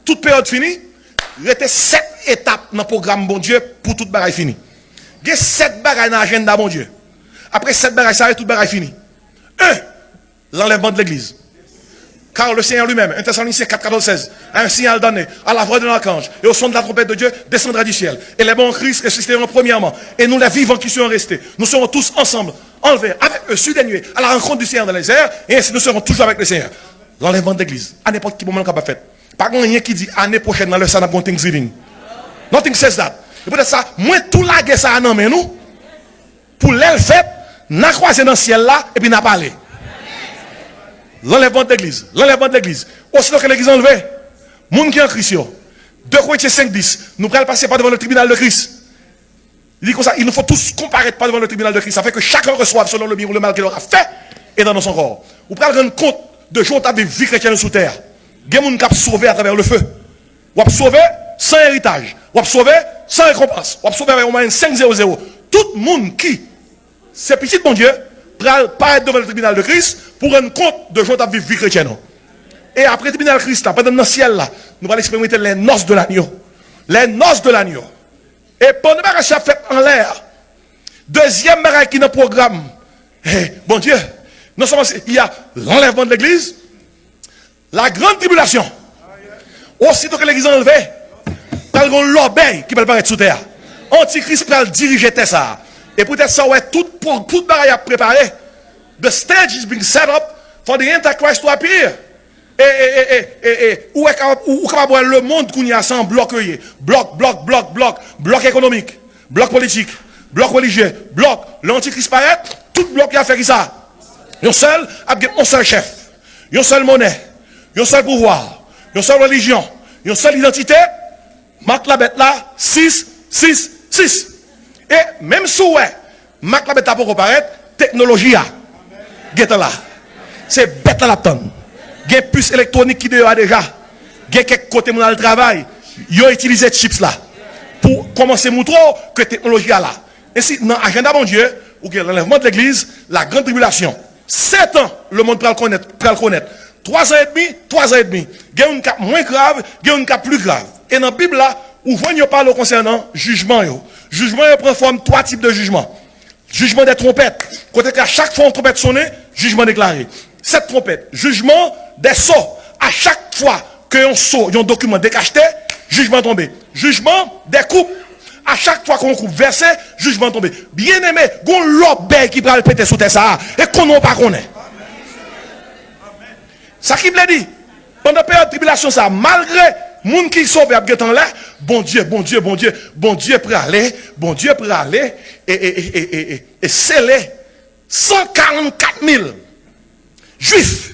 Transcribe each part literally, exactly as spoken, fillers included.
Tout peryòd fini, rete sèt etap nan pwogram Bondye pou tout bagay fini. Gen sèt bagay nan ajanda Bondye. Apre sèt bagay sa yo, tout bagay fini. Un, l'enlèvement de l'Église. Car le Seigneur lui-même, un Thessaloniciens quatre, quatorze, seize, à un signal donné, à la voix d'un archange, et au son de la trompette de Dieu, descendra du ciel. Et les morts en Christ ressusciteront premièrement, et nous les vivants qui serons restés, nous serons tous ensemble enlevés avec eux sur des nuées à la rencontre du Seigneur dans les airs, et ainsi nous serons toujours avec le Seigneur. L'enlèvement de l'Église, à n'importe quel moment, capable fait. Pa gen anyen ki di ane pwochèn nan lè sa n ap gen Thanksgiving. Nothing says that. E poutèt sa, mwen tou lage sa a nan men nou. Pou lè l fèt, n a kwaze nan syèl la, epi n a pale. L'enlèvement de l'Église, l'enlèvement de l'Église. Aussitôt que l'Église enlevée, moun ki an Kris yo. Deux Corinthiens cinq dix, nou pral pase pa devan le tribunal de Christ. Li di konsa, il nous faut tous comparaître par devant le tribunal de Christ, afin que chacun reçoive selon le bien ou le mal qu'il aura fait, et dans son corps. Ou pral rann kont de jan w t ap viv vi kretyèn ou sou tè a. Gen moun k ap sove atravè le feu. W ap sove san eritaj. W ap sove san rekonpans. W ap sove avèk yon mwayèn senk zewo zewo. Tout moun ki se pitit Bondye pral parèt devan le tribinal de Kris pou rann kont de jan w t ap viv vi kretyèn ou. E apre tribinal Kris la, pandan n nan syèl la, nou pral eksperimante les noces de l'agneau. Les noces de l'agneau. E pandan bagay sa ap fèt anlè a, dezyèm bagay ki nan pwogram, eh, Bondye, non sèlman se, il y a l'enlèvement de l'Église, la grande tribulation. Aussitôt que l'Église enlevée, pral gen yon lòbèy ki pral parèt sou tè a. Antikris pral dirije tè sa a. E poutèt sa, w wè tout, pou, tout bagay ap prepare. The stage is being set up for the Antichrist to appear. E, e, e, e, e, e, ou wè kapab, ou, ou kapab wè lemonn kounye a se yon blòk yo ye. Blòk, blòk, blòk, blòk. Blòk ekonomik, blòk politik, blòk relijye, blòk. Lè Antikris parèt, tout blòk yo ap fè kisa? Yon sèl, ap gen yon sèl chèf, yon sèl monè, yon sèl pouvwa, yon sèl relijyon, yon sèl idantite. Mak labèt la, sis, sis, sis. E menm si w wè mak labèt la poko parèt, teknoloji a gentan la. Se bèt la l ap tann. Gen pis elektwonik ki deyò a deja. Gen kèk kote moun al travay, yo itilize chips la pou kòmanse moutre w ke teknoloji a la. Ensi, nan ajanda Bondye, ou gen l'enlèvement de l'Église, la grande tribulation. Sèt an, lemonn pral konèt, pral konèt. Twa zan edmi, twa zan edmi. Gen youn k ap mwen grav, gen youn k ap pli grav. E nan Bib la, ou jwenn yo pale w konsènan jijman yo. Jijman yo pran fòm twa tip de jijman. Jijman dè twonpèt, kote ke a chak fwa yon twonpèt sonnen, jijman deklare. Sèt twonpèt, jijman dè so, a chak fwa ke yon so, yon dokiman dekachte, jijman tonbe. Jijman dè koup, a chak fwa ke yon koup vèse, jijman tonbe. Byeneme, gon lòbèy ki pral pete sou tè sa a, e konnen w pa konnen. Sa ki vle di, pandan peryòd tribilasyon sa a, malgre moun ki sove ap gentan la, Bondye, Bondye, Bondye, Bondye prale, Bondye prale, e, e, e, e, e, e, e sele san karannkat mil Jwif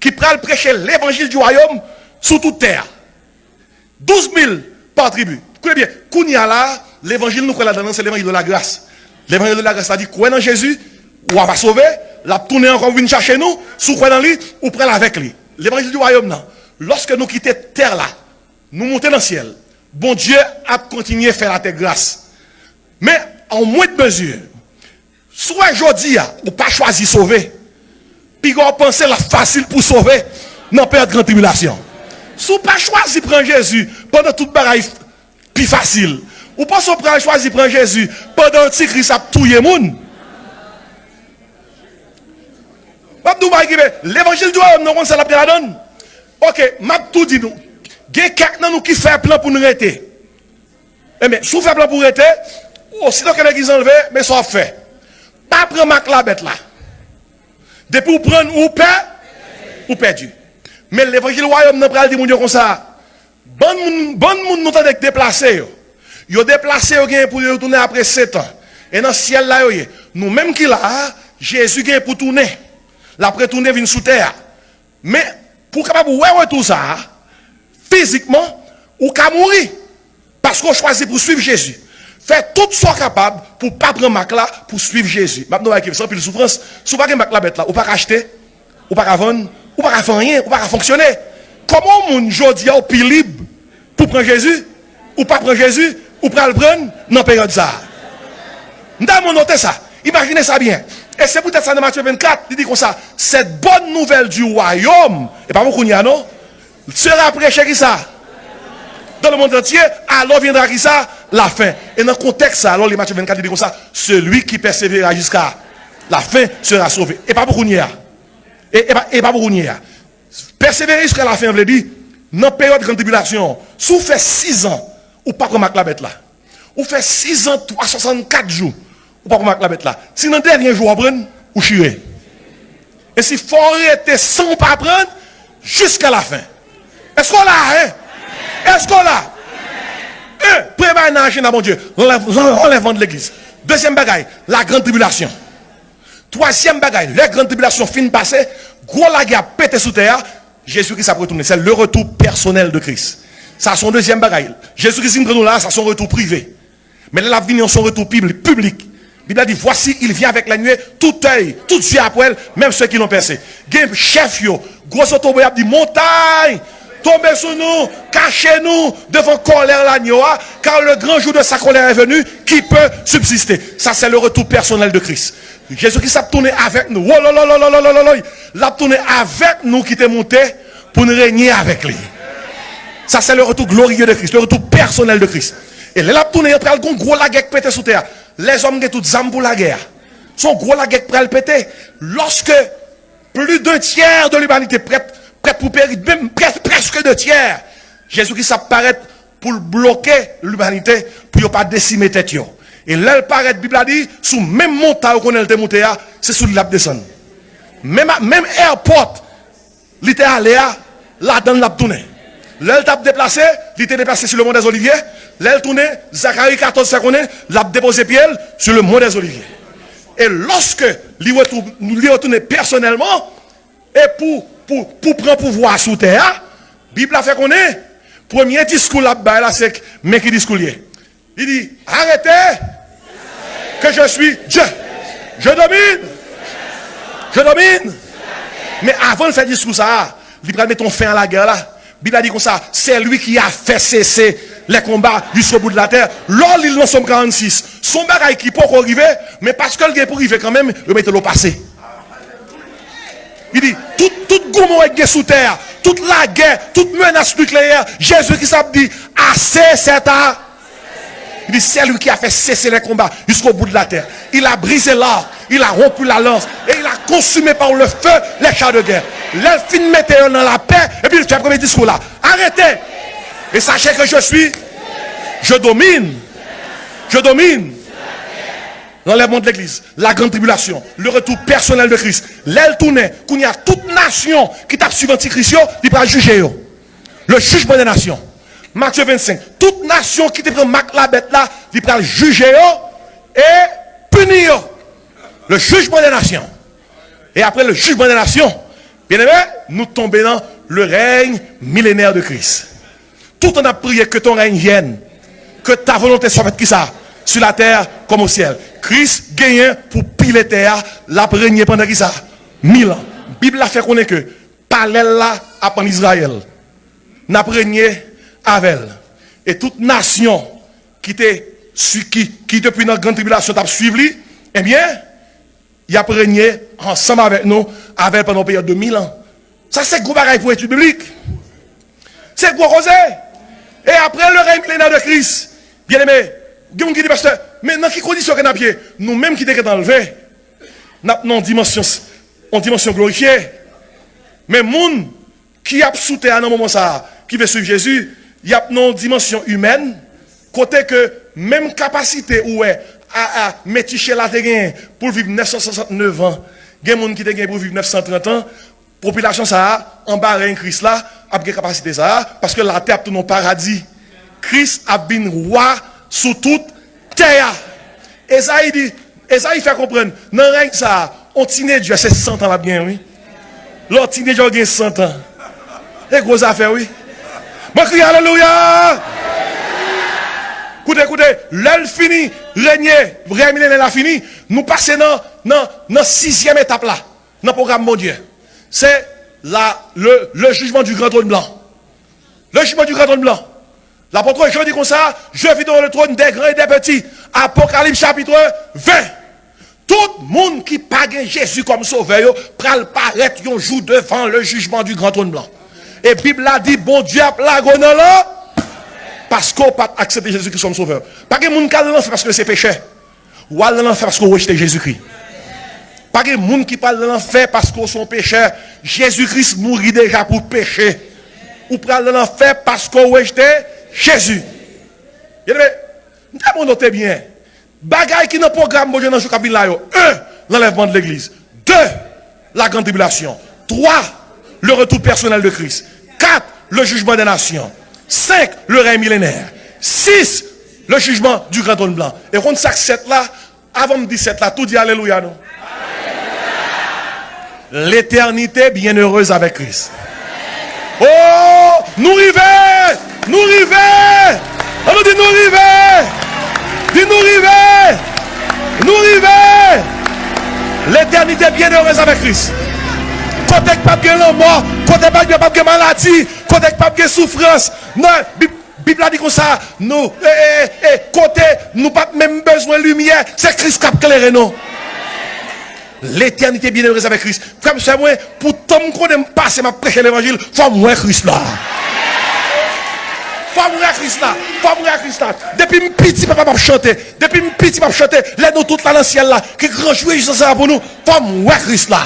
ki pral preche levanjil di wayòm sou tout tè a. Douz mil pa tribi. Koute byen, kounye a la, levanjil nou kwè ladan l lan, se levanjil de la gras. Levanjil de la gras la di, kwè nan Jezi, w ap sove, l ap tounen ankò vin chache nou, si w kwè nan li, ou pral avèk li. Levanjil di wayòm nan, lòske nou kite tè la, nou monte nan syèl, Bondye ap kontinye fè latè gras. Men, an mwent mezi, si w wè jodi a, ou pa chwazi sove, piga w panse l ap fasil pou sove nan peryòd gran tribilasyon. Si w pa chwazi pran Jezi pandan tout bagay pi fasil, ou panse w pral chwazi pran Jezi pandan Antikris ap touye moun? M ap di w bagay ki vre, levanjil di wayòm nan, w konn sa l ap gen ladan l? Oke, m ap tou di nou, gen kèk nan nou ki fè plan pou n rete. Enben, si w fè plan pou w rete, osito ke legliz anlve, men sa w ap fè. Pa pran mak labèt la. Depi w pran l, ou pè, ou pèdi. Men levanjil wayòm nan pral di moun yo konsa, bann moun, bann moun nou tande k deplase yo, yo deplase, yo genyen pou yo tounen apre sèt an. E nan syèl la yo ye. Nou menm ki la a, Jezi genyen pou tounen. L ap retounen vin sou tè a. Men, pou w kapab wè retou sa a, fizikman, ou ka mouri. Paske w chwazi pou w swiv Jezi. Fè tout sa w kapab pou w pa pran mak la, pou w swiv Jezi. M ap di w bagay ki se anpil soufrans. Si w pa gen mak labèt la, ou pa ka achte, ou pa ka vann, ou pa ka fè anyen, ou pa ka fonksyone. Kòman yon moun jodi a w pi lib pou w pran Jezi, ou pa pran Jezi, ou pral pran l nan peryòd sa a? M ta renmen w note sa. Imajine sa byen. E se poutèt sa nan Matye vennkat, li di konsa, cette bonne nouvelle du royaume, e pa pou kounye a non, sera prêché kisa? Dans le monde entier, alors viendra kisa? La fin. E nan kontèks sa, lè w li Matye vennkat, li di konsa, celui qui persévérera jusqu'à la fin sera sauvé. E pa pou kounye a. E, e pa, e pa pou kounye a. Pèsevere jiska lafen an vle di, nan peryòd grann tribilasyon an, si w fè sizan, ou pa pran mak labèt la. Ou fè sizan, twa swasann kat jou, ou pa pran mak labèt la. Si nan dènye jou w pran, ou chire. E si fò w rete san w pa pran, jiska lafen. Èske w la, en? Èske w la? En, premye bagay nan ajanda Bondye, lanlèv, lanlèvman de legliz. Dezyèm bagay, la grande tribulation. Twazyèm bagay, lè grann tribilasyon fin pase, gwo lagè ap pete sou tè a, Jezi Kris ap retounen. Se le retour personnel de Christ. Sa se yon dezyèm bagay. Jezi Kris vin pran nou la, sa se yon retou prive. Men lè l ap vini an, se yon retou piblik, piblik. Bib la di, voici, il vient avec les nuées, tout œil, tout yeux ap wè l, même ceux qui l'ont percé. Gen chèf yo, gwo zotobre ap di, montay, tonbe sou nou, kache nou devan kòlè lanyo a, car le grand jour de sa colère est venu, qui peut subsister? Sa se le retour personnel de Christ. Jezi Kris ap tounen avèk nou. Wololololololololoy. L ap tounen avèk nou ki te moute pou n renye avèk li. Sa se le retour glorieux de Christ, le retour personnel de Christ. E lè l ap tounen, pral gon gwo lagè k pete sou tè a. Lèzòm gen tout zam pou lagè a. Se yon gwo lagè k pral pete. Lorsque plus d'un tiers de l'humanité prête, prête pour périr, même pres-, presque deux tiers, Jezi Kris ap parèt pou l bloke limanite, pou yo pa desime tèt yo. E lè l parèt, Bib la di, sou menm montay ou konnen l te moute a, se sou li l ap desann. Menm, menm airport li te ale a, ladan l l ap tounen. Lè l t ap deplase, li te deplase sur le mont des Oliviers. Lè l tounen, Zakari katòz fè konnen, l ap depoze pye l sur le mont des Oliviers. E lòske li retou-, li retounen pèsonèlman, e pou, pou, pou pran pouvwa a sou tè a, Bib la fè konnen, premye diskou l ap bay la, se k-, men ki diskou l ye. Li di, arrêtez, que je suis Dieu. Je domine. Je domine. Men avan l fè diskou sa a, li pral mete yon fen a lagè la. Bib la di konsa, c'est lui qui a fait cesser les combats jusqu'au bout de la terre. Lò w li l nan Sòm karannsis, se yon bagay ki poko rive, men paske l gen pou rive kanmenm, yo mete l o pase. Li di, tout, tout goumen w gen sou tè a, tout lagè, tout menas nikleyè, Jezi Kris ap di, assez, c'est a-, il dit, c'est lui qui a fait cesser les combats jusqu'au bout de la terre. Il a brisé l'arc, il a rompu la lance, et il a consumé par le feu les chars de guerre. Lè l fin mete yo nan lapè, epi l fè premye diskou la. Arrêtez et sachez que je suis, je domine, je domine. Lanlèvman de legliz, la grande tribulation, le retour personnel de Christ. Lè l tounen, kounye a tout nasyon ki t ap swiv antikris yo, li pral jije yo. Le jugement des nations. Matye vennsenk. Tout nasyon ki te pran mak labèt la, li pral jije yo e pini yo. Le jugement des nations. E apre le jugement des nations, byeneme, nou tonbe nan le règne millénaire de Christ. Tout an ap priye, que ton règne vienne, que ta volonté soit faite, kisa? Sur la terre comme au ciel. Kris genyen pou pile tè a, l ap renye pandan kisa? Mil an. Bib la fè konnen ke palè l la ap ann Izrayèl. N ap renye avè l. E tout nasyon ki te, sui-, ki, ki depi nan grann tribilasyon t ap swiv li, ebyen, y ap renye ansanm avèk nou, avè l pandan yon peryòd de mil an. Sa se gwo bagay pou etid biblik. Se gwo koze. E apre le règne millénaire de Christ, byeneme, gen moun ki di, pastè, men nan ki kondisyon ke n ap ye? Nou menm ki te gentan leve, n ap nan yon dimansyon, yon dimansyon glorifye. Men moun ki ap sou tè a nan moman sa a, ki vle swiv Jezi, y ap nan yon dimansyon imèn, kote ke menm kapasite ou wè a, a, Metichela te genyen pou l viv nèf san swasantnèf an, gen moun ki te genyen pou viv nèf san trant an, popilasyon sa a, anba rèy Kris la, ap gen kapasite sa a, paske latè ap tounen yon paradi. Kris ap vin wa sou tout tè a. Ezayi di, Ezayi fè konprann, nan rèy sa a, on tinedjè se san tan l ap genyen, wi. Lè w tinedjè w gen san tan. E gwo zafè, wi. Mwen kriye alelouya! Koute, koute, lè l fini renye, rèy milenè la fini, nou pase nan, nan, nan sizyèm etap la, nan pwogram Bondye. Se la, le, le jugement du grand trône blanc. Le jugement du grand trône blanc. Lapot Jan di konsa, je vis devant le trône des grands et des petits. Apokalips chapitre ven. Tout moun ki pa gen Jezi kòm sovè yo pral parèt yon jou devan le jugement du grand trône blanc. E Bib la di Bondye ap lage w nan lanfè paske w pa t aksepte Jezi Kris kòm sovè. Pa gen moun k al nan lanfè paske yo se pechè. Ou al nan lanfè paske w rejte Jezi Kris. Pa gen moun ki pral nan lanfè paske w se yon pechè. Jezi Kris mouri deja pou peche. Ou pral nan lanfè paske w rejte Jezi. Byeneme, m ta bon note byen. Bagay ki nan pwogram Bondye nan jou k ap vin la yo. Un, l'enlèvement de l'église. Deux, la grande tribulation. Trois, le retour personnel de Christ. Quatre, le jugement des nations. Cinq, le règne millénaire. Six, le jugement du grand trône blanc. E konn sa k sèt la? Avan m di sèt la, tou di alelouya non. L'éternité bienheureuse avec Christ. Oh, nou rive! Nou rive! An nou di nou rive! Di nou rive! Nou rive! L'éternité bienheureuse avec Christ. Kote k p ap gen lanmò, kote k p ap gen, p ap gen maladi, kote k p ap gen soufrans. Non, Bib, Bib la di konsa, nou, e, e, e, kote nou p ap menm bezwen limyè, se Kris k ap klere nou. L'éternité bienheureuse avec Christ. Frè m, sè mwen, pou tan m konnen m pase, m ap preche levanjil, fò m wè Kris la. Fò m wè Kris la. Fò m wè Kris la. Depi m piti, papa m ap chante. Depi m piti, m ap chante. Lè nou tout la nan syèl la, ki gran jou rejwisans sa pou nou, fò m wè Kris la.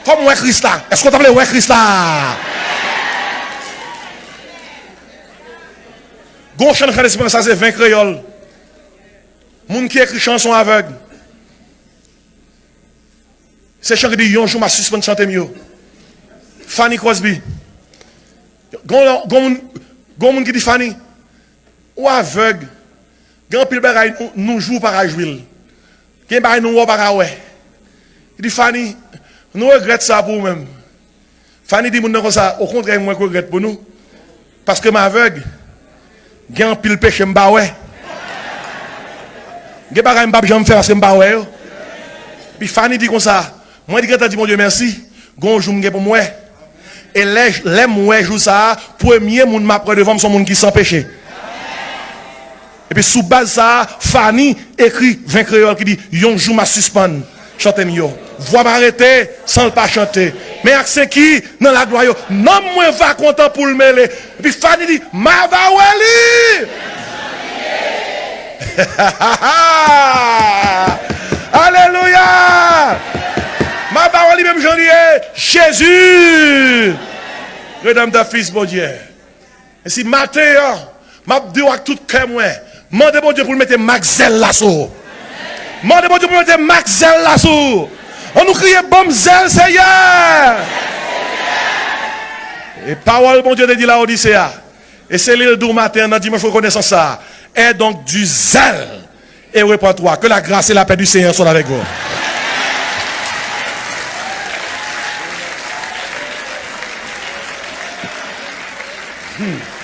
Fò m wè Kris la. Èske w ta vle wè Kris la? Gon chan k chante sou sa, se Ven Kreyòl. Moun ki ekri chan an se yon avèg. Se chan ki di yon jou m a sispann chante m yo. Fanny Crosby. Gon, gon moun, gon moun ki di Fanny, ou avèg. Gen anpil bagay nou, nou jwe ou pa ka jwe l. Gen bagay nou wè ou pa ka wè. Li di Fanny, nou regrèt sa pou ou menm. Fanny di moun nan konsa, okontrè, mwen k regrèt pou nou. Paske m avèg. Gen anpil peche m pa wè. Gen bagay m p ap janm fè paske m pa wè yo. Epi Fanny di konsa, mwen t gentan di Bondye mèsi, gon jou m gen pou m wè. E lè, lè m wè jou sa a, premye moun m ap wè devan m se yon moun ki san peche. Epi sou baz sa a, Fanny ekri Ven Kreyòl ki di, yon jou m a sispann chante m yo. Vwa m a rete san l pa chante. Men ak sen ki nan laglwa yo, nanm mwen va kontan pou l mele. Epi Fanny di, m a va wè li! Alelouya! M a va wè li menm jan li ye. Jezi! Redanmtè, Fis Bondye. E si maten an, m ap di w ak tout kè mwen, mande Bondye pou l mete mak zèl la sou ou. Mande Bondye pou l mete mak zèl la sou ou. An nou kriye, ban m zèl, Seyè! E pawòl Bondye te di Lawodise a, e se li l di w maten an nan dimanch rekonesans sa a, aie donc du zèle et repens-toi. Que la grâce et la paix du Seigneur soient avec vous. Hmm.